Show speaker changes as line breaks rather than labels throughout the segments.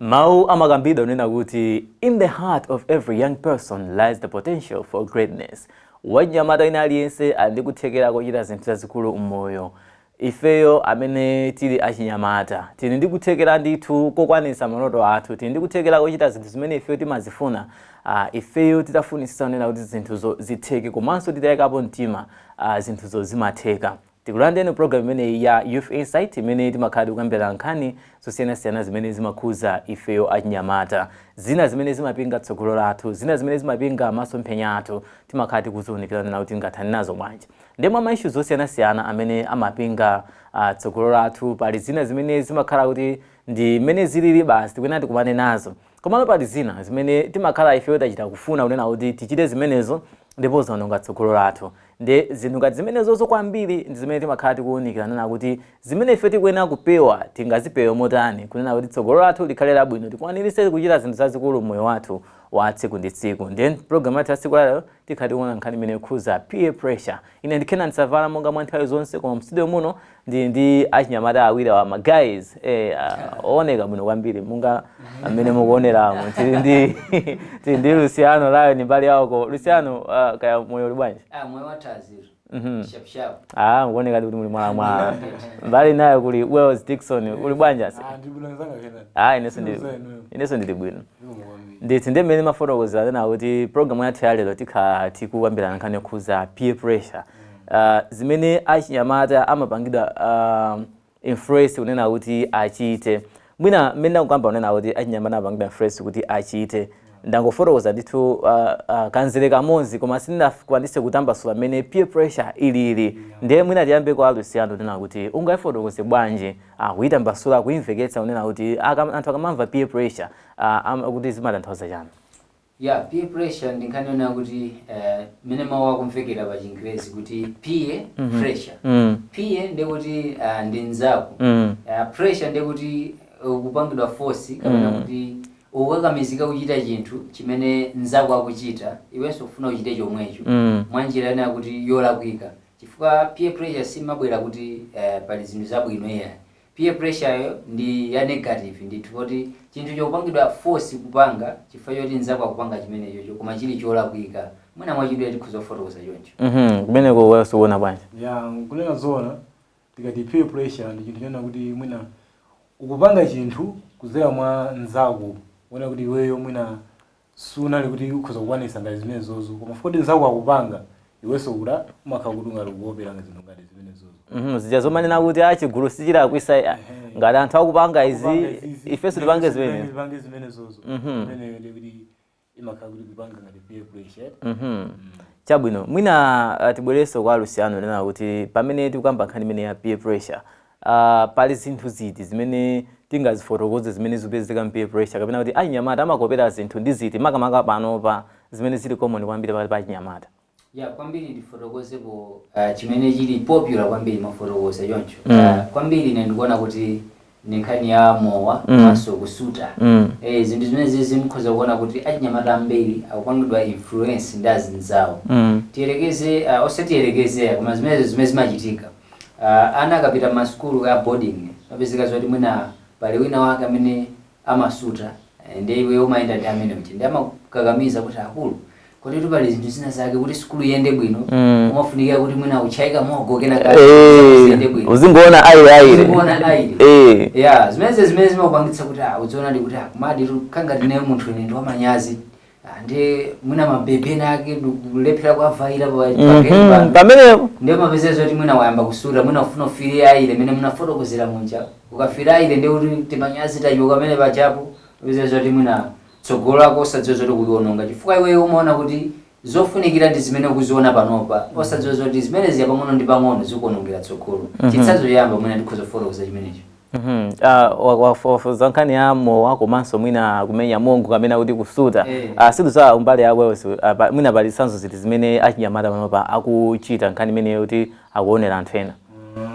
Mawu amakambidwa kunena kuti in the heart of every young person lies the potential for greatness. Wachinyamata ina aliyense ali ndi kuthekera kochita zinthu zazikulu m'moyo. Ifeyo amene tili achinyamata tili ndi kuthekera ndithu kokwanitsa maloto athu, tili ndi kuthekera kochita zinthu zimene ifeyo timazifuna. Ifeyo titafunitsitsa kunena kuti zinthuzo zitheke komanso titayikapo mtima, zinthuzo zimatheka. Tikulandireni program imeneyi ya Youth Insight, imene timakhala tikukambirana nkhani zosiyanasiyana zimene zimakhuza ifeyo achinyamata, zina zimene zimapinga tsogolo lathu, zina zimene zimapinga masomphenya athu. Timakhala tikuziwunikirana kuti tingathane nazo bwanji. Ndi mwa ma issues osiyanasiyana amene amapinga tsogolo lathu, pali zina zimene zimakhala kuti ndi mmene zilili basi, tikuyenera tikumane nazo. Komano pali zina zimene timakhala ifeyo tachita kufuna kunena kuti tichite zimenezo ndipo zaononga tsogolo lathu. Ndi zinthu ngati zimenezozo kwambiri ndi zimene timakhala tikuwunikira nena kuti zimene ife tikuyenera kupewa, tingazipewe motani kunena kuti tsogolo lathu likhale labwino, tikwaniritse kuchita zinthu zazikulu mmoyo wathu wa tsiku ndi tsiku. Ndiye program yathu ya tsiku lalero tikhala tikuona nkhani imene ikhuza peer pressure. Ine ndi Kenan Savala monga mwa nthawi zonse, koma mstudio muno ndili ndi achinyamata awiri awa, ma guys ooneka bwino kwambiri monga amene mukuoneramo. Tili ndi Luciano Lion mbali yawoko. Luciano, kaya moyo uli bwanji?
Ah, moyo wataziro. Sharp sharp.
Ah, mukuoneka kuti muli mwalamwala. Mbali nayo kuli Wells Dixon. Uli bwanji ase?
Ah, ndibwino Kenan.
Ah, inenso ndili
Sinuza.
Inenso ndili bwino.
Ndiko kwambiri.
Ndithu, ndi mmene mafotokozera tena kuti program yathu ya lero tikhala tikukambirana nkhani yokhuza peer pressure, zimene achinyamata amapangidwa influence kunena kuti achite. Mwina mmene ndakukamba kunena kuti achinyamata amapangidwa influence kuti achite, ndangofotokoza ndithu kanzere kamodzi, koma sindinakwanise kutambasula mmene peer pressure ilili. Ndiye mwina tiyambe kwa Luciano kunena kuti ungayifotokoze bwanji, kuyitambasula, kuyimveketsa kunena kuti anthu akamamva peer pressure kuti zimatanthauza chani?
Ya, peer pressure ndi nkhani yonena kuti mmene mawu akumvekera pa Chingerezi kuti peer pressure. Peer ndekuti ndi mnzako. Pressure ndekuti ukupangidwa force kapena kuti ukukakamizika kuchita chinthu chimene mnzako akuchita, iwenso ufuna uchite chomwecho mwa njira yonena kuti yolakwika, chifukwa peer pressure simabwera kuti pali zinthu zabwino iya. Peer pressure yo ndi ya negative ndithu, kuti chinthu chokupangidwa force kupanga chifukwa choti mnzako akupanga chimenechocho koma chili cholakwika. Mwina mwachidule tikhoza kufotokoza choncho.
Kumeneko wewe ukuona bwanji?
Ya, kunena zoona, tikati peer pressure ndi chinthu chonena kuti mwina ukupanga chinthu kudzera mwa mnzako, kuona kuti iweyo mwina sunali kuti ukhoza kukwanisa ngati zimenezozo, koma futi mnzako akupanga, iwenso kuda umakhala kuti ungati ukuopera zinthu ngati zimenezozo.
Zija zomanena kuti a chigulu sichilakwisa, ngati anthu akupanga izi,
Akupanga izizi,
ifenso tipange zimene
tipange zimenezozo. Imeneyo ndi kuti imakhala kuti kupanga ngati peer pressure.
Chabwino, mwina tibwerenso kwa Luciano nena kuti pamene tikukamba nkhani imene ya peer pressure, pali zinthu ziti zimene tingazifotokoze zimene zikupezeka mu peer pressure, kapena kuti achinyamata amakopera zinthu ndi ziti makamaka panopa zimene zili common kwambiri pakati pa achinyamata?
Ya, kwambiri ndifotokozepo chimene chili popular kwambiri, mafotokoza choncho. Kwambiri ine ndikuona kuti ndi nkhani ya mowa komanso kusuta. Zinthu zimene zimkhoza kuona kuti achinyamata ambiri akupangidwa influence ndi azinzawo. Tiyerekeze, osatiyerekeze, koma zimenezo zimene zimachitika, ana akapita masukulu ya boarding, mapezeka zoti mwina pali wina wake amene amasuta, ndi iwe umayenda ndi amene uja, ndi amakakamiza kuti, "Akulu, kodi pali zinthu zina zake kuti sukulu iyende bwino, umafunikira kuti mwina uchayika mogo kena kake ziyende bwino."
Uzingoona aire aire.
Uzingoona aire. Ya, zimenezi zimene zimakupangitsa kuti udziona ndi kuti kumadi kangati naye munthu ine ndi wamanyazi. Ah, ndi mwina mabebena ake ndikulephera kuavaira pageni.
Pamenepo.
Ndiye mapezeka zoti mwina wayamba kusuta, mwina ufuna ufire aire mene munafotokozera munja. Ukafira aire ndi kuti timanyazi tachoka pamene pachapo, mapezeka zoti mwina tsogolo lako osadziwa zoti kuliononga, chifukwa iweyo umaona kuti zofunikira ndi zimene ukuziona panopa, osadziwa zoti zimene ziya pang'ono ndi pang'ono zikuonongera tsogolo. Chitsanzo choyamba mwina ndikhoza kufotokoza chimenecho.
Wafotokoza nkhani ya mowa komanso mwina kumenya mongo kapena kuti kusuta. Situza umbali ya Wales, mwina pali zitsanzo ziti zimene achinyamata panopa akuchita nkhani imeneyo kuti akuonera anthu ena?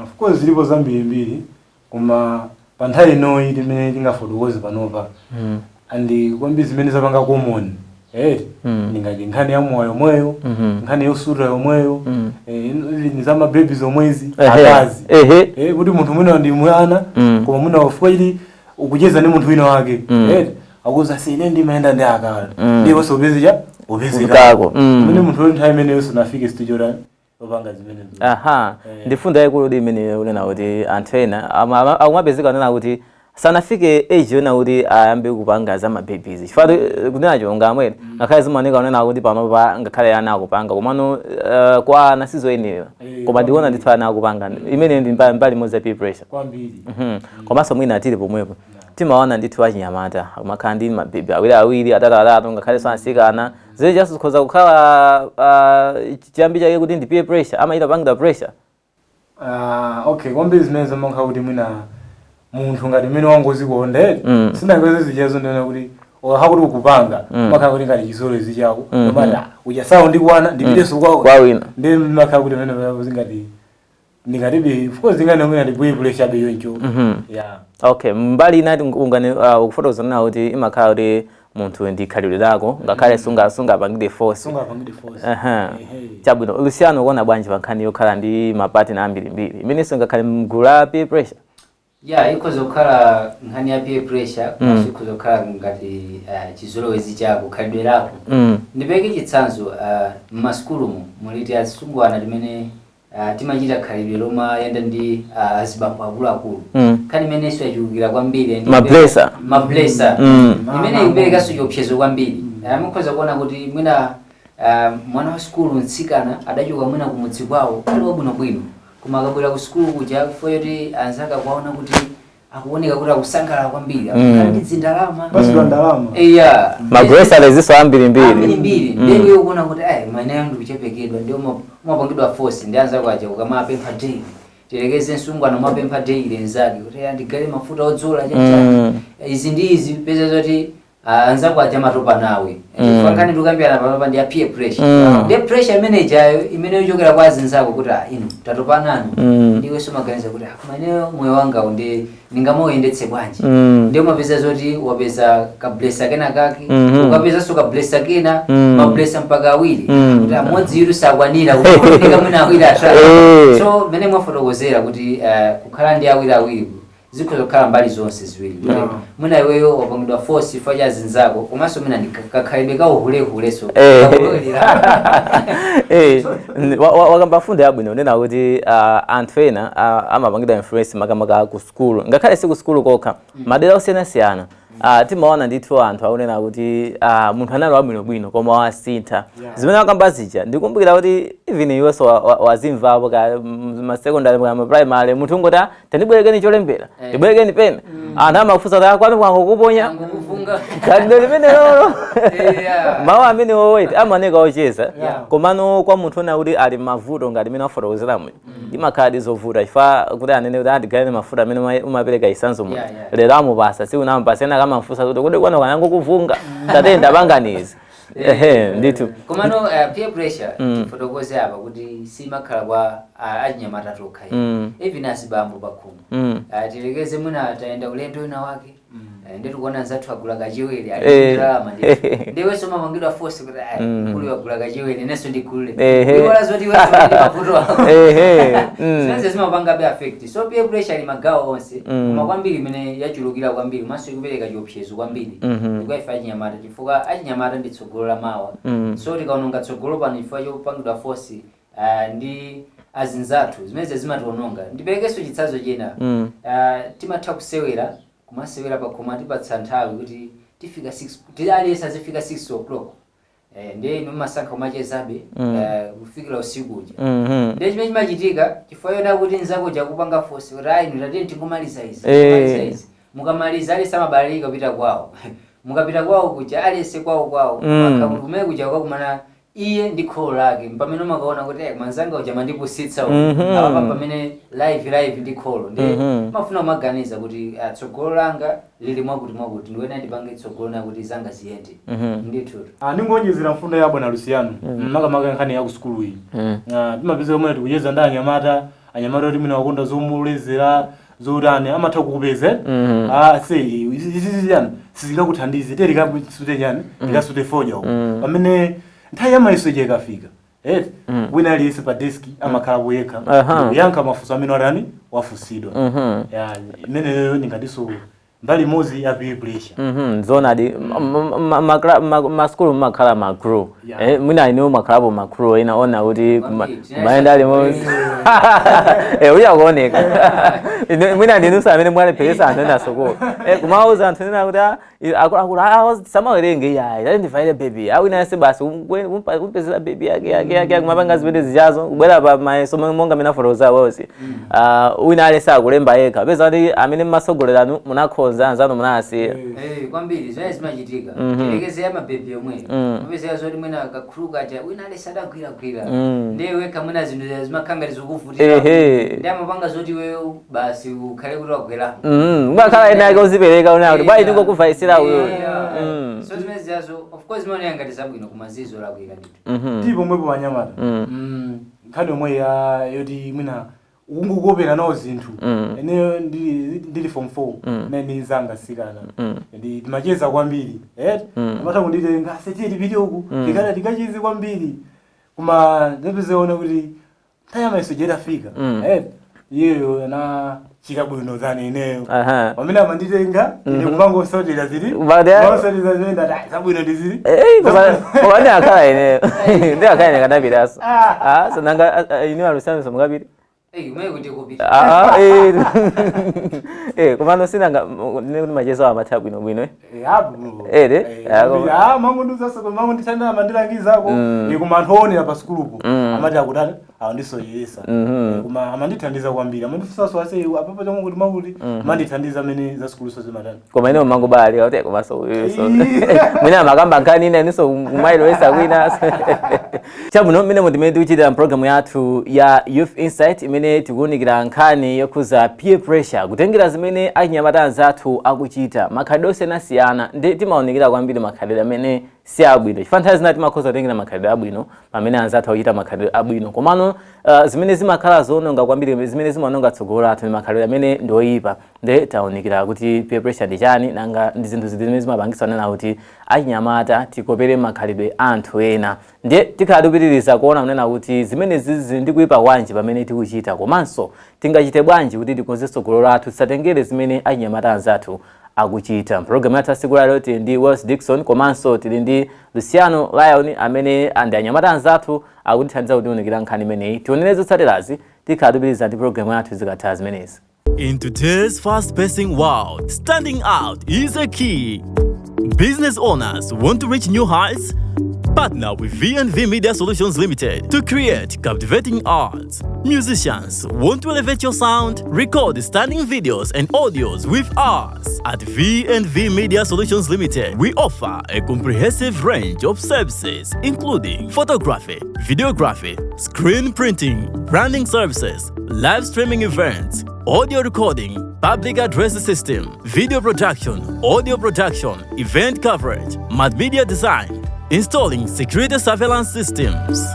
Of course zilipo zambirimbiri, koma pa nthawi inoyi timene tingafotokoze panopa and kwambiri zimene zapanga common ndingati nkhani ya mowa yomweyo, nkhani yosuta yomweyo, even za mabebi zomwezi, akazi, kuti munthu mwina ndi mwana, koma mwina chifukwa chili Ukucheza ndi munthu wina wake, akuza si ine ndimayenda ndi akala, ndiponso upeze cha upeze
Kako.
Mmene munthu uli nthawi imeneyo sunafike stage yotani, yopanga zimenezo.
Aha, ndifunda yaikulu imene unena kuti anthu ena akumapezeka unena kuti sanafike age yona kuti ayambe kupanga za mababies, chifukwa kunena chilungamo, ngakhale zimaoneka unena kuti panopa ngakhale ana akupanga, komano kwa ana sizoyenera. Koma ndikuona ndithu ana akupanga, imene ndi mbali imodzi ya peer pressure.
Kwambiri.
Komanso mwina tili pomwepo, timaona ndithu achinyamata akumakhala ndi mababy awiri awiri, atatu atatu, ngakhalenso atsikana. Zile jaso zikhoza kukhala chiyambi chake kuti ndi peer pressure, amachita pangidwa pressure.
Ah, okay, kwambiri zimene zimankha kuti mwina munthu ngati mmene wangozikonda, sinangweze zichazo, ndiona kuti hakuti ukupanga makhala kuti ngati chizolowezi chako, komati uchasawo ndikwana ndipitenso kwawo
Kwa wina.
Ndi makhala kuti pamene zingati ndingatibe, of course ingane mwina ndi peer pressure be yoncho, yeah.
Okay, mbali inati ungane ukufotokoza nawo kuti imakhala kuti munthu ndi khalidwe lako, ngakhale sungapangide force.
Sungapangide force.
Aha.
Ehe.
Chabwino, Luciano, ukuona bwanji pa nkhani yokhala ndi mapartner ambirimbiri, imenenso ngakhale mgulu la peer pressure?
Ya, ikhoza kukhala nkhani ya peer pressure, komanso ikhoza kukhala ngati chizolowezi chako, khalidwe lako. Ndipereke chitsanzo, mmasukulumu muliti asungwana timene timachita khalidwe lomayenda ndi azibambo akuluakulu. Nkhani imenenso yachulukira kwambiri and
Mablesser.
Mablesser. Imene ikuperekanso chiopsezo kwambiri. Mukhoza kuona kuti mwina mwana wa sukulu mtsikana adachoka mwina kumudzi kwawo ali wabwinobwino, koma akabwera ku sukulu kuja, chifukwa choti anzake akuwaona kuti akuoneka kuti akusangalala kwambiri, akukhala ndi zindalama.
Pasidwa ndalama.
Iya.
Mablesser lezinso ambirimbiri.
Ambirimbiri. Ndiye iwe ukuona kuti ayi, maneyo ndikuchepekedwa, ndiye umapangidwa force ndi anzako aja. Ukamapempha daily, tilekeze msungwana umapempha daily nzake kuti andigale mafuta odzola, chachani, izi ndi izi, peza zoti anzako aja amatopa nawe. Chifukwa nkhani tikukambirana panopa ndi ya peer pressure. Ndiye pressure imene ijayo imene ichokera kwa azinzako kuti inu tatopa nanu, ndiwenso maganiza kuti koma ineyo moyo wangawu ndi ndingamuyendetse bwanji? Ndiye umapeza zoti wapeza kablesser kena kake, ukapezanso kablesser kena, mablesser mpaka awiri, kuti amodzi iru sakwanira, kufunika mwina awiri, atatu. So mene mwafotokozera kuti kukhala ndi awiri awiri zikhoza kukhala mbali zonse ziwiri, kuti mwina iweyo wapangidwa force chifukwa cha azinzako, komanso mwina ndi kakhalidwe ka uhulehuleso.
Wakamba fundo yabwino unena kuti anthu ena amapangidwa influence makamaka ku sukulu, ngakhale si ku sukulu kokha, madera osiyanasiyana. Timaona ndithu anthu akunena kuti munthu anali wabwinobwino koma wasintha. Zimene wakamba zija ndikumbukira kuti even iwenso wazimvapo ka masecondary, ka maprimary, munthu ungoti, "Tandibwerekeni cholembera, ndibwerekeni pena." Anthu amakufunsa kuti, "Kwanu kwangokuponya?"
Angokufunga.
Khalidwe limene lolo, mawu amene woweti amaoneka ocheza, komano kwa munthu ona kuti ali mavuto ngati imene wafotokozeramo, imakhala ndi zovuta, chifukwa kuti anene kuti andigayire mafuta amene umapereka isanzo muno, lero amupasa, tsiku namupasa ena akamafunsa kuti, "Kodi kwanu kanangokuvunga?" Tatenda panganizi. Ehe, ndithu.
Komano peer pressure, tifotokoze apa kuti simakhala kwa achinyamata tokha, even azibambo pakhomo. Tilekeze mwina tayenda ulendo wina wake, ndi tikuona nzathu agula kachiwiri, ali ndalama, ndithu ndiwenso umapangidwa force kuti ayi, mkulu wagula kachiwiri, inenso ndigule. Iwala zoti iwenso uli mavuto ako. Zimenezi zimapangabe affect. So peer pressure ili magawo onse, koma kwambiri imene yachulukira kwambiri komanso ikupereka chiopsezo kwambiri ndikwa ife achinyamata, chifukwa achinyamata ndi tsogolo la mawa. So tikaononga tsogolo pano chifukwa chopangidwa force ndi azinzathu, zimenezi zimationonga. Ndiperekenso chitsanzo china. Timatha kusewera, kumasewera pakhoma, tipatsa nthawi kuti tifika 6, aliyense azifika 6 o'clock. Ndiye inu mumasankha kumachezabe kufikira usiku uja. Ndiye chimene chimachitika, chifukwa yona kuti nzako chakupanga force kuti ayi, inu tatiyeni tingomaliza izi, tingomaliza izi. Mukamaliza, aliyense amabalalika kupita kwawo. Mukapita kwawo kuja, aliyense kwawo kwawo, kuti kumene kuja kukakumana iye ndi kholo lake, pamene umakaona kuti manzanga uja mandipusitsa uyu." Apa pamene live live ndi kholo ndi mafuna umaganiza kuti tsogolo langa lili mwakuti mwakuti, ndiwena ndipange tsogolo na kuti zanga ziyende. Ndithu.
Ndingonjezera mfundo ya bwana Luciano, makamaka nkhani ya ku sukulu iyi. Timapeza kumene tikucheza ndi anyamata, anyamata kuti mwina wakonda zomulezera zotani, amatha kukupeza, se izi chani sizingakuthandize, tere tikasute chani, tikasute foja uko. Pamene nthawi ya mayeso ija ikafika, wina aliyense pa desk amakhala kuyekha, ndikuyankha mafunso amene watani, wafunsidwa. Ya, imeneyo ndingatinso Mbali imodzi ya peer pressure.
Zoonadi, masukulu mumakhala ma crew. Mwina inu mumakhalapo ma crew ena ona kuti kumayenda limodzi. Uya kuoneka. Mwina ndinunso amene mwalepheresa anthu ena sukulu. Kumawuza anthu ena kuti akuluakulu samawerenge iyayi, tati ndivaire baby. Awina yense basi kumpezera baby yake yake yake, kumapanga zimene zichazo, kubwera pa mayeso monga amene afotokoza wonse. Wina alese akulemba yekha. Peza kuti amene mmasogoleranu munakhoza, anzanu munasiya.
Kwambiri zimene zimachitika, tilekeze ya mabebi yomweyo, mapezeka zoti mwina ka crew kaja wina alese adagwiragwira, ndiye wekha mwina zinthu zimakhala ngati zikuvutira, ndi amapanga zoti iweyo basi ukhale kuti wagweramo.
Umakhala ena ake uzipereka una kuti bwayi tingokuvaisira uyo.
So zimene ziyazo of course zimaoneka ngati zabwino koma zizolakwika ndithu.
Tipo omwepo wanyamata, nkhani yomwe ya yoti mwina ukungokopera nawo zinthu. Ineyo ndili form 4, naye ndi nzanga sikana, ndi timacheza kwambiri, eh, amatha kunditenga, "Asetiye, tipite uku," tikada tikachize kwambiri, koma ndapezeona kuti nthawi yamayeso itafika, eh, iyeyo anachita bwino zani ineyo. Pamene amanditenga ine kumangosotera zili kumangosotera zimene ndati, "Ah, zabwino ndizili."
Koma ndi akhala ineyo, ndi akhala ine kanapitaso. Ah, so nanga inu alusiano mukapita?
Kumene kuti kupita.
Ah, komano sinanga ndine kuti machezo amatha bwino bwino, eh?
Apo.
Eh,
Ah, mangonduzasa, mangondithandira, mandilangizako. Koma anthu oonera pa sukulupo amati akutani, awandisoyesa. Koma amandithandiza kwambiri, amandifunsanso, "Ase, apapa chakuti makuti?" Amandithandiza amene za sukuluso zimatani.
Koma ine mangobali kuti komanso uyuso mwina amakamba nkhani ina, inunso kumayilowesa kwina. Chabwino, mmene timene tikuchitira mpulogalamu yathu ya Youth Insight, imene tikuwunikira nkhani yokhuza peer pressure, kutengera zimene achinyamata anzathu akuchita, makhalidwe osiyanasiyana, ndi timawunikira kwambiri makhalidwe amene si abwino, chifukwa nthawi zina timakhoza kutengera makhalidwe abwino pamene anzathu akuchita makhalidwe abwino. Komano zimene zimakhala zoononga kwambiri, zimene zimaononga tsogolo lathu, ndi makhalidwe amene ndi oyipa. Nde tawunikira kuti peer pressure ndi chani, nanga ndi zinthu ziti zimene zimapangisa nena kuti achinyamata tikopere makhalidwe a anthu ena. Ndiye tikhala tikupitiriza kuona kunena kuti zimene zizi ndi kuyipa kwanji pamene tikuchita, komanso tingachite bwanji kuti tikonze tsogolo lathu, tisatengere zimene achinyamata anzathu akuchita. Mpulogalamu yathu asiku lero tili ndi Wells Dixon komanso tili ndi Luciano Lion, amene ndi anyamata anzathu akutithandiza kutiwunikira nkhani imeneyi. Tionere zotsatirazi, tikhala tikupitiriza ndi pulogalamu yathu zikatha zimenezi.
In today's fast pacing world, standing out is a key. Business owners want to reach new heights? Partner with V&V Media Solutions Limited to create captivating ads. Musicians want to elevate your sound? Record stunning videos and audios with us. At V&V Media Solutions Limited, we offer a comprehensive range of services including photography, videography, screen printing, branding services, live streaming events, audio recording, public address system, video production, audio production, event coverage, multimedia design, installing security surveillance systems.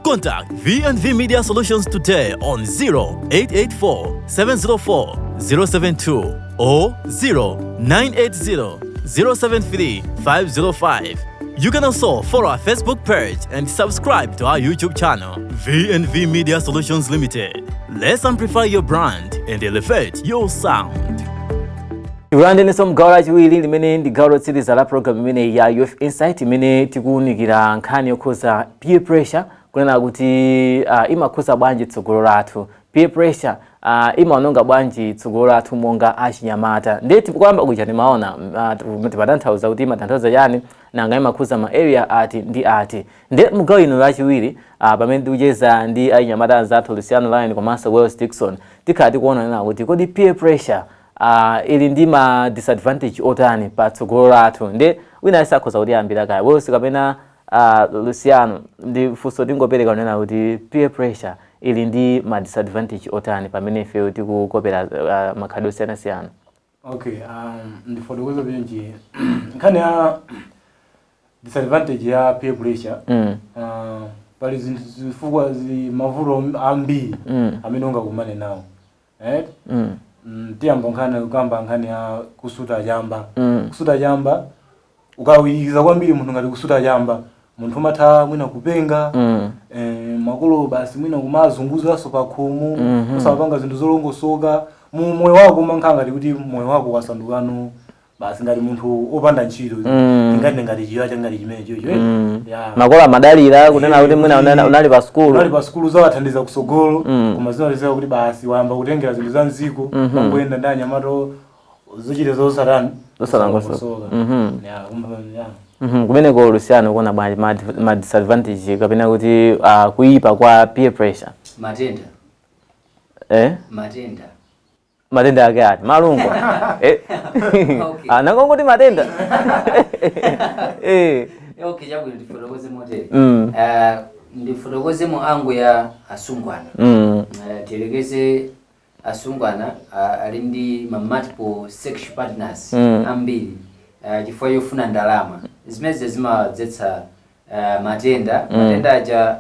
Contact V&V Media Solutions today on 0884 704 072 or 0980 073 505. You can also follow our Facebook page and subscribe to our YouTube channel, V&V Media Solutions Limited. Let's amplify your brand and elevate your sound.
Tikulandirenso mgawo lachiwiri, limene ndi gawo lotsiriza la program imene ya Youth Insight, imene tikuwunikira nkhani yokhuza peer pressure, kunena kuti imakhuza bwanji tsogolo lathu. Peer pressure imaononga bwanji tsogolo lathu monga achinyamata? Ndiye tikuyamba kuja timaona timatanthauza kuti imatanthauza chani, nanga imakhuza ma area ati ndi ati. Ndiye mgawo ino lachiwiri, pamene tikucheza ndi achinyamata anzathu Luciano Lion komanso Wells Dixon, tikhala tikuona nena kuti kodi peer pressure ili ndi ma disadvantage otani pa tsogolo lathu. Ndi wina asakhoza kutiyambira kaya Wells kapena Luciano, ndi funso tingopereka kunena kuti peer pressure ili ndi ma disadvantage otani pamene ife tikukopera makhalidwe osiyanasiyana?
Okay, ndifotokoza bwinji nkhani ya disadvantage ya peer pressure. Pali zinthu, zifukwa, mavuto ambiri amene ungakumane nawo, right? Tiyamba nkhani, kukamba nkhani ya kusuta chamba. Kusuta chamba, ukawirikiza kwambiri munthu ngati kusuta chamba, munthu umatha mwina kupenga. Makolo basi mwina kumazunguzanso pa khomo, usapanga zinthu zolongosoka. Mu moyo wako umankhala ngati kuti moyo wako wasandukano basi ngati munthu opanda ntchito, ngati ngati chiyo changati chimene chiyo. Yeah.
Makolo amadalira kunena kuti mwina unali pa
Unali
sukulu.
Pa sukulu, zawathandiza kusogolo, koma zinapezeka kuti basi wayamba kutengera zinthu za mdziko, mangoyenda ndi anyamata zochita zosatani.
Zosalongosoka.
Yeah, yeah.
Kumeneko Luciano, kuona bwanji ma disadvantage kapena kuti kuyipa kwa peer pressure?
Matenda.
Eh?
Matenda.
Matenda ake ati malungo, eh?
Okay.
Anangongoti matenda, eh.
Okay, chabwino, ndifotokoze motere.
Mm.
Ndifotokoze mu angle ya asungwana. Tiyerekeze asungwana ali ndi ma multiple sexual partners ambiri chifukwa chofuna ndalama. Zimene zimadzetsa matenda. Matenda aja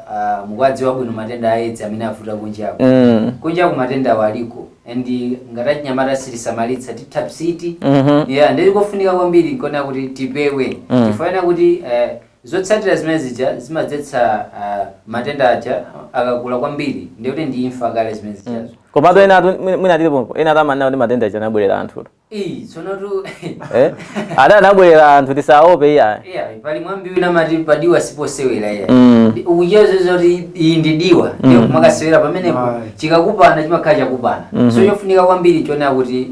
mukwadziwa bwino, matenda a AIDS amene avuta kunjaku. Kunjaku matenda awaliko, and ngati achinyamata sitisamalitsa, titha psiti. Yeah, ndili kofunika kwambiri nkona kuti tipewe, chifukwa kuti zotsatira zimene zija zimadzetsa matenda aja akakula kwambiri, ndikuti ndi imfa kale zimene zijazo.
Komatu ena mwina tilipo ena atamanena kuti matenda aja anabwerera anthu.
Iyi tsonotu.
Eh, ada anabwerera anthu, tisaope iya.
Yeah, pali mwambi wina mati padiwa siposewera iya. Ukuchezo zoti iyi ndi diwa, ndiyo kumakasewera pamenepo.
Ayi.
Chikakupana chimakhala chakupana. So chofunika kwambiri chonena kuti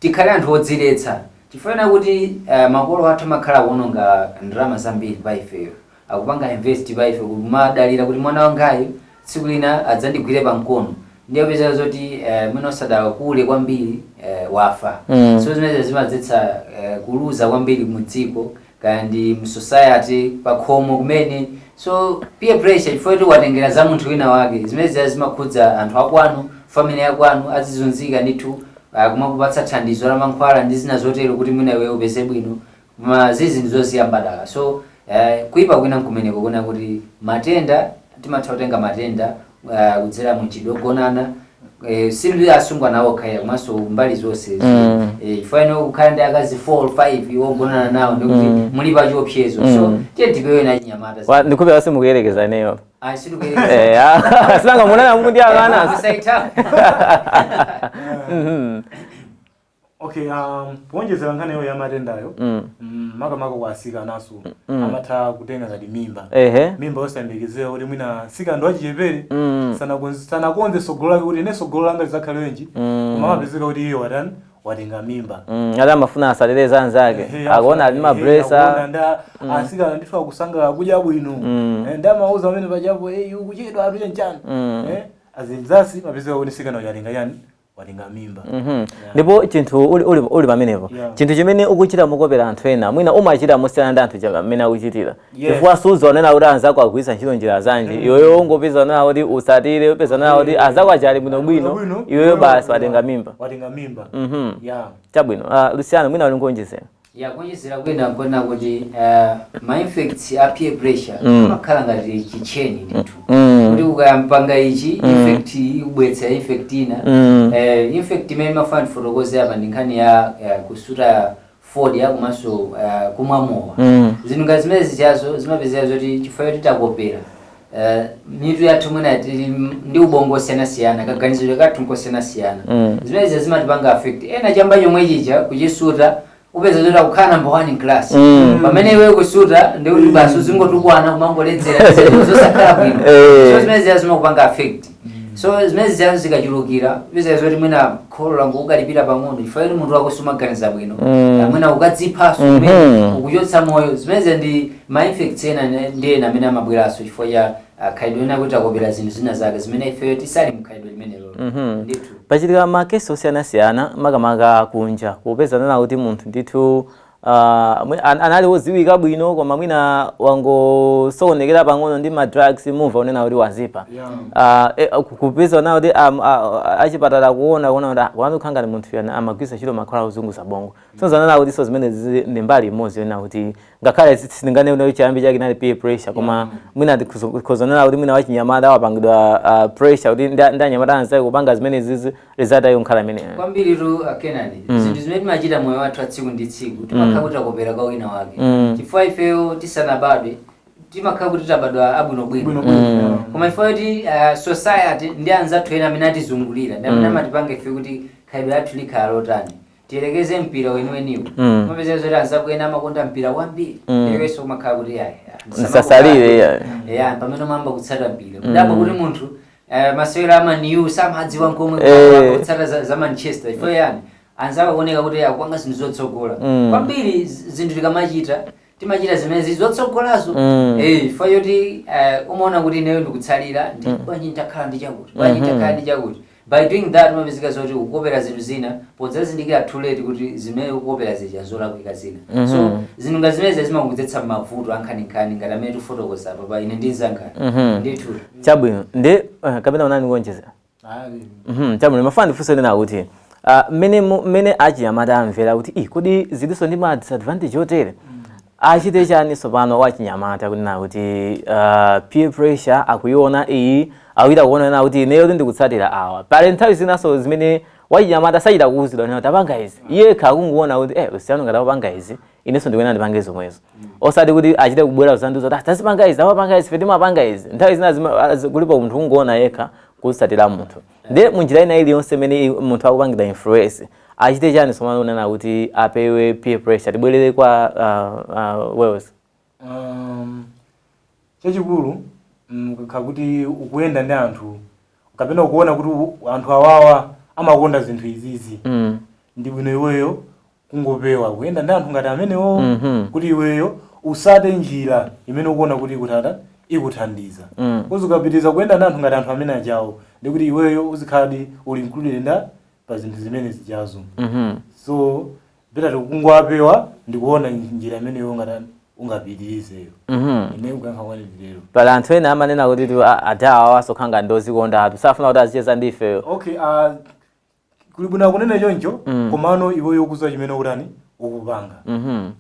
tikhale anthu odziletsa, chifukwa kuti makolo athu amakhala kuononga ndalama zambiri pa ifeyo, akupanga invest pa ife, kumadalira kuti mwana wangayu tsiku lina adzandigwire pamkono. Ndiye peza zoti mwina osadakule kwambiri wafa. So zimene zimadzetsa kuluza kwambiri mu dziko kaya ndi mu society, pakhomo kumene. So peer pressure, chifukwa kuti watengera za munthu wina wake, zimene ziya zimakhudza anthu akwanu, family yakwanu, azizunzika ndithu kumakupatsa thandizo la mankhwala ndi zina zotero kuti mwina iwe upeze bwino, koma zizi ndi zosiyamba dala. So kuipa kwina nkumeneko, kuna kuti matenda, timatha kutenga matenda kudzera mu chidogonana, sindi asungwana okha ya, komanso mbali zonse. Chifukwa ino kukhala ndi akazi 4 5 iwo ogonana nawo, ndikuti muli pa chiopsezo. So tiye tipewe na chinyamata.
Ndikupera simukuyerekeza ineyo.
Ah, situkuyerekeza.
Eh, sinanga munana mukundiyang'ana.
Kusaita.
Okay, kuonjezera nkhaniyo ya matendayo, makamaka kwa asikanaso, amatha kutenga ngati mimba, mimba yosayembekezera, kuti mwina sikana ndi wachichepere, sanakonze sogolo lake kuti ine sogolo langa lizakhale wenji, koma amapezeka kuti iye watani, watenga mimba.
Ati amafuna asalere za anzake.
Ehe,
akuona ali
ehe,
mabresa.
akuona nda asikana ndithu akusangalala kudya bwino. Ndi amauza amene pachapo, "Eh, ukuchedwa atu chanchani." Azinzasi mapezeka kuti sikana watenga chani, watenga mimba.
Ndipo chinthu uli pamenepo, chinthu chimene ukuchita mukopera anthu ena, mwina umachita mosiyana ndi anthu amene akuchitira, chifukwa sudziwa onena kuti anzako agwiritsa ntchito njira zanji. Iweyo ungopeza onena kuti usatire, upeza onena kuti anzako achali bwinobwino, iweyo basi watenga mimba.
Watenga mimba. Yeah.
Chabwino, Luciano, mwina uli nkuonjezera?
Ya, kuonjezera kwina nkona kuti ma effects a peer pressure amakhala ngati chicheni ndithu, kuti ukampanga ichi, effect ikubweretsa effect ina. Effect imene imafana ndifotokoze apa ndi nkhani ya kusuta fodya komanso kumwa mowa. Zinthu ngati zimene zichazo zimapezeka zoti chifukwa choti takopera, mitu yathu mwina tili ndi ubongo osiyanasiyana, kaganizidwe kathu nkosiyanasiyana. Zimene zimatipanga affect. Ena chamba chomwe chija kuchisuta, upeza zoti akukhala number one in class, pamene iwe kusuta ndikuti basi uzingotukwana, kumangoledzera, zosakhala bwino. So zimene ziya zimakupanga affect. So zimene ziya zikachulukira, upeza zoti mwina kholo langu ukalipira pang'ono chifukwa choti munthu wako sumaganiza bwino. Mwina ukadziphaso kumene ukuchotsa moyo. Zimene ndi ma effects ena ndi ena amene amabweranso chifukwa cha khalidwe ena, kuti akopera zinthu zina zake zimene ifeyo tisali mkhalidwe limenelo ndithu.
Pachitika makesi osiyanasiyana, makamaka kunja, kupeza nena kuti munthu ndithu anali wodziwika bwino, koma mwina wangosokonekera pang'ono ndi ma drugs, mumva unena kuti wazipha. Kupeza nena kuti achipatala kuona kuti wanu ngati munthu yana amagwiritsa ntchito mankhwala ozunguza bongo. So zanena kuti so zimene ndi mbali imodzi yonena kuti ngakhale sindinganene kuti chiyambi chake inali peer pressure, koma mwina tikhozonena kuti mwina wachinyamata wapangidwa pressure kuti ndi anyamata anzake kupanga zimene zizi, result ayo nkhala imeneyo.
Kwambiritu, Kenani, zinthu zimene timachita moyo wathu wa tsiku ndi tsiku, timakhala kuti takopera kwa wina wake, chifukwa ifeyo tisanabadwe Timakhala kuti tabadwa abwinobwino,
Bwinobwino.
koma ife kuti society ndi anzathu ena amene atizungulira ndi amene amatipanga ife kuti khalidwe lathu likhala lotani. Tiyelekeze mpira weniweniwo, umapeza zoti anzako ena amakonda mpira kwambiri, iwenso umakhala kuti ayi,
Msasalire, yeah.
Ya, pamene umamba kutsata mpira, kudabwa kuti munthu masewera a Man U samadziwa nkomwe, kutsata za Manchester. Ifo yani anzako akuoneka kuti akupanga zinthu zotsogola kwambiri. Zinthu tikamachita, timachita zimene zili zotsogolazo. Ifo yoti umaona kuti ineyo ndikutsalira, ndi bwanji ndakhala ndi chakuti, bwanji ndakhala ndi chakuti. By doing that umapezeka zoti ukukopera zinthu zina, podzazindikira too late kuti zimene ukukopera zija zolakwika zina. So zinthu nga zimene zimakudzetsa mavuto ankhaninkhani ngati amene tifotokoza apa pa ine ndi mzankhani ndithu.
Chabwino, ndi kapena unani kuonjeza?
Ali.
Chabwino, mafana ndifunse nena kuti mmene achinyamata amvera kuti "Ih, kodi zilinso ndi ma disadvantage otere?" Achite chani tsopano wachinyamata kunena kuti peer pressure akuiona iyi, akuita kuona na kuti ineyo ndikutsatira awa? Pali nthawi zinaso zimene wachinyamata sachita kuwuzidwa nena tapanga izi, iye akungoona kuti usiyano ngati akupanga izi, inenso ndikuyenera ndipange zomwezo, osati kuti achite kubwera kuzandiuza kuti, "Ah, tazipanga izi, awapanga izi, fe timapanga izi." Nthawi zina kulipo munthu kungoona yekha kutsatira munthu. Ndi munjira ina iliyonse imene munthu akupangidwa influence, achite chani tsopano kunena kuti apewe peer pressure? Tibwerere kwa Wales.
Chachikulu, ukakhala kuti ukuyenda ndi anthu kapena ukuona kuti anthu awawa amakonda zinthu izizi, ndi bwino iweyo kungopewa kuyenda ndi anthu ngati amenewo, kuti iweyo usate njira imene ukuona kuti ikutata ikuthandiza. Kuzi ukapitiriza kuyenda ndi anthu ngati anthu amene ajawo, ndikuti iweyo uzikhaladi uli included nda pa zinthu zimene zijazo. So better kungowapewa ndikuona njira imeneyo ngati ungapitirizeyo. Ine kuyankha kwanilero.
Pali anthu ena amanena kuti tu adawa wasokhanga ndozikonda athu, safuna kuti azicheza ndi ifeyo.
Okay, kuli bwino kunena choncho, komano iweyo ukuziwa chimene ukutani, ukupanga.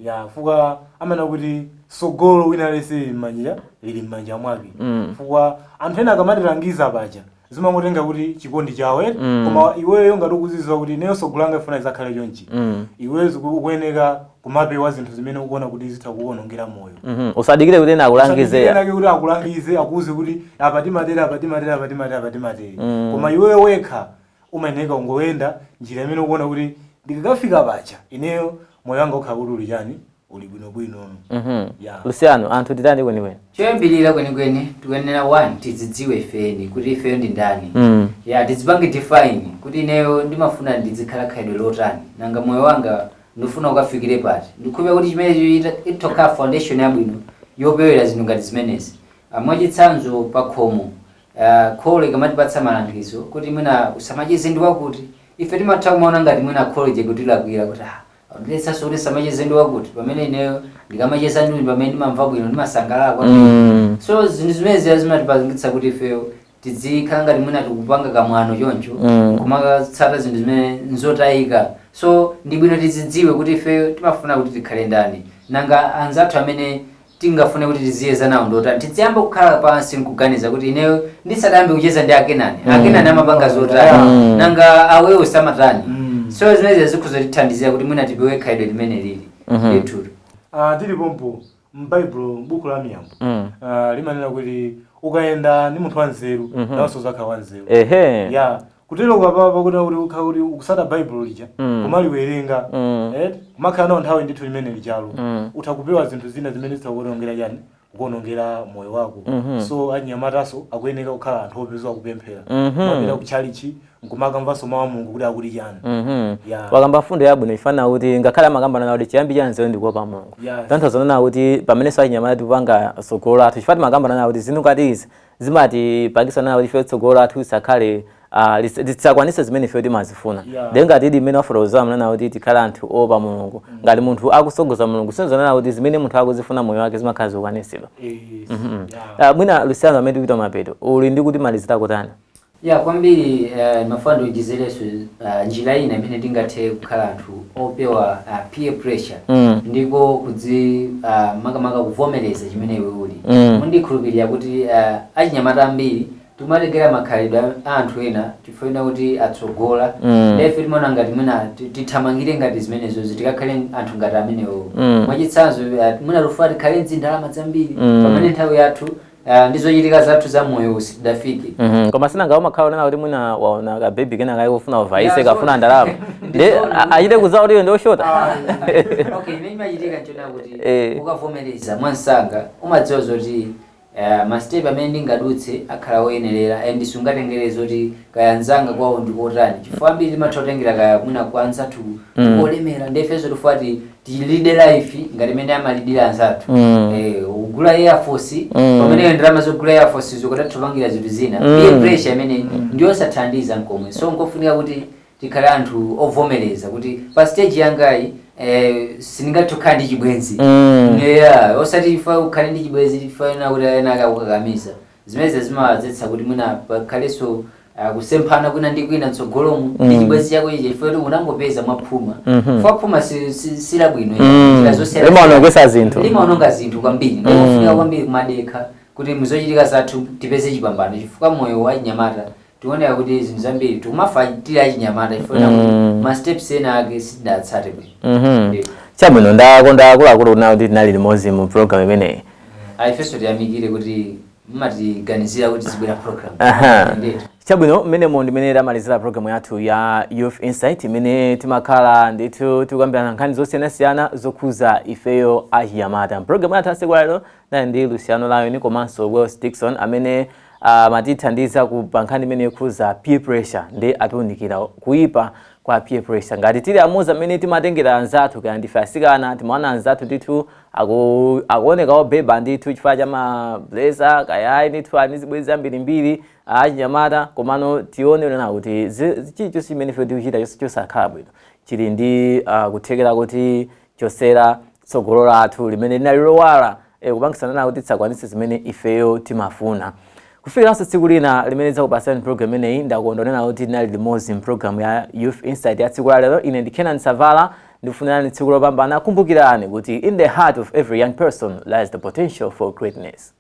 Ya, fuka amene kuti sogolo wina lese lili m'manja, lili m'manja mwake. Fuka anthu ena akamatilangiza paja zimangotenga kuti chikondi chawo, eti? Koma iweyo ngati ukuziziwa kuti ineyo sogolo langa ifuna izakhale chonchi, iweyo ukuyeneka kumapewa zinthu zimene ukuona kuti zitha kuwonongera moyo.
Usadikire kuti ena akulangize.
Usadikire kuti akulangize, akuuze kuti apa timatere, apa timatere, apa timatere, apa timatere. Koma iweyo wekha umayeneka ungoyenda njira imene ukuona kuti ndikakafika paja ineyo moyo wanga ukhala kuti uli chani, uli bwinobwino. Yeah.
Luciano, anthu titani kwenikweni?
Choyambirira kwenikweni, tikuyenera one, tidzidziwe ifeni kuti ifeyo ndi ndani. Ya, tidzipange define kuti ineyo ndimafuna ndizikhala khalidwe lotani, nanga moyo wanga ndifuna ukafikire pati. Ndikhulupira kuti chimene itokhala foundation yabwino yopewera zinthu ngati zimenezi. Mwachitsanzo, pa khomo kholo ikamatipatsa malangizo kuti mwina usamacheze ndi wakuti, ife timatha kumaona ngati mwina kholo je kutilakwira kuti ah, ndiletsanso kuti samacheze ndi wakuti, pamene ineyo ndikamacheza ndi pamene ndimamva bwino, ndimasangalala kwambiri. So zinthu zimene ziya zimatipangitsa kuti ifeyo tizikhala ngati mwina tikupanga kamwano choncho, kumakatsata zinthu zimene nzotayika. So ndi bwino tizidziwe kuti ifeyo timafuna kuti tikhale ndani, nanga anzathu amene tingafune kuti tiziyeza nawo ndotani. Tiziyamba kukhala pansi nkuganiza kuti ineyo ndisadayambe kucheza ndi akenani, akenani amapanga zotani, nanga awewo samatani? So zimenezi zikhoza kutithandizira kuti mwina tipewe khalidwe limene lili ndithu.
Tilipompo m'Baibulo, buku la Miyambo, limanena kuti ukayenda ndi munthu wanzeru, nawenso uzakhala wanzeru. Ya, kutero kapapa kuti ukhala kuti ukusata Baibulo lija, kumaliwerenga, kumakhala nawo nthawi ndithu limene lijalo, utha kupewa zinthu zina zimene zitakuonongera chani, kukuonongera moyo wako. So anyamataso akuyeneka kukhala anthu opezwa kupemphera, kumapita kutchalichi nkumakamvanso mawu a Mulungu kuti akuti chani. Yeah.
Wakamba fundo yabwino, ifana kuti ngakhale amakambana kuti chiyambi cha nzeru ndikuopa Mulungu. Tanthauza nena kuti pamenenso achinyamata tikupanga tsogolo lathu, chifukwa timakambana kuti zinthu ngati izi zimatipangisa nena kuti ife tsogolo lathu lisakhale lisakwanise zimene ife timazifuna. Ndiye ngati ili imene wafotokozera mnena kuti tikhale anthu oopa Mulungu, ngati munthu akusogoza Mulungu, sinzonena kuti zimene munthu akuzifuna moyo wake zimakhala zikukwanisidwa.
Yes. Yeah.
Mwina Luciano, amene tikupita mapeto, uli ndi kuti malizira kutani?
Ya, kwambiri, mafuna ndiujizerenso njira ina imene tingathe kukhala anthu opewa peer pressure, ndiko kudzi makamaka kuvomereza chimene iwe uli. Mundikhulupirira kuti achinyamata ambiri Timatengera makhalidwe a anthu ena chifukwa kuti atsogola. Ife timaona ngati mwina tithamangire ngati zimenezozi, tikakhale anthu ngati amenewo. Mwachitsanzo, mwina tufuna tikhale mzindalama zambiri pamene nthawi yathu ndi zochitika zathu za moyo sidafike.
Koma sinanga umakhala unena kuti mwina waona ka baby kena kaye kufuna uvaise,
Yeah,
kafuna
so-
ndalama, ndi achite kuzawa kuti iwe ndi oshota.
Okay, imene imachitika nchona kuti ukavomereza mwansanga umadziwa zoti ma step amene ndingadutse akhala oyenerera and sungatengere zoti kaya nzanga kwawo ndikotani, chifukwa ambiri timatha kutengera kaya mwina kwa anzathu kolemera, ndefenso tifuna tilide life ngati imene amalidira anzathu. Ugula Air Force pamene ndalama zogula Air Force zikutathupangira zinthu zina. Peer pressure imene ndiyosathandiza nkomwe, so nkofunika kuti tikhale anthu ovomereza kuti pa stage yangayi sindingathe kukhala ndi chibwenzi. Yeah, osati ifa ukhale ndi chibwenzi ifana kuti ena akakukakamiza. Zimenezi zimawadzetsa kuti mwina pakhalenso kusemphana kwina ndi kwina mtsogolomu ndi chibwenzi chako ichi, chifukwa kuti unangopeza mwaphuma. Phuma silabwino. Njira zosiyana-
Limaonongesa zinthu.
Limaononga zinthu kwambiri. Ndikufunika kwambiri kumadekha kuti muzochitika zathu tipeze chipambano, chifukwa moyo wa chinyamata tikuoneka kuti zinthu zambiri tikumafa tili achinyamata chifukwa kuti ma steps ena ake sitidatsate bwino. Ndiyo.
Chabwino, ndakonda akuluakulu kuna kuti tinali limodzi mu program imeneyi.
Ifenso tiyamikire kuti mmatiganizira kuti zibwera program. Ndiyo.
Chabwino, mmenemo ndimene tamalizira programu yathu ya Youth Insight, imene timakhala ndithu tikukambirana nkhani zosiyanasiyana zokhuza ifeyo achinyamata. Programu yathu ya tsiku lero nali ndi Luciano Lion komanso Wells Dixon, amene amatithandiza pa nkhani imene yokhuza peer pressure, ndi atiwunikira kuyipa kwa peer pressure. Ngati tili amodzi amene timatengera anzathu, kaya ndife asikana, timaona anzathu ndithu akuoneka obeba ndithu chifukwa cha ma blazer, kaya ndithu ani zibwenzi ambirimbiri achinyamata, komano tione lena kuti chilichonse chimene ife tikuchita chonse chosakhala bwino chili ndi kuthekera kuti chosera tsogolo lathu limene linali lowala, kupangitsana nawo kuti tisakwanitse zimene ifeyo timafuna. Kufikiranso tsiku lina limene lidzakupasani program imeneyi, ndakondwa nena kuti tinali limodzi mpulogalamu ya Youth Insight ya tsiku la lero. Ine ndi Kenan Savala, ndikufunirani tsiku lopambana. Kumbukirani kuti in the heart of every young person lies the potential for greatness.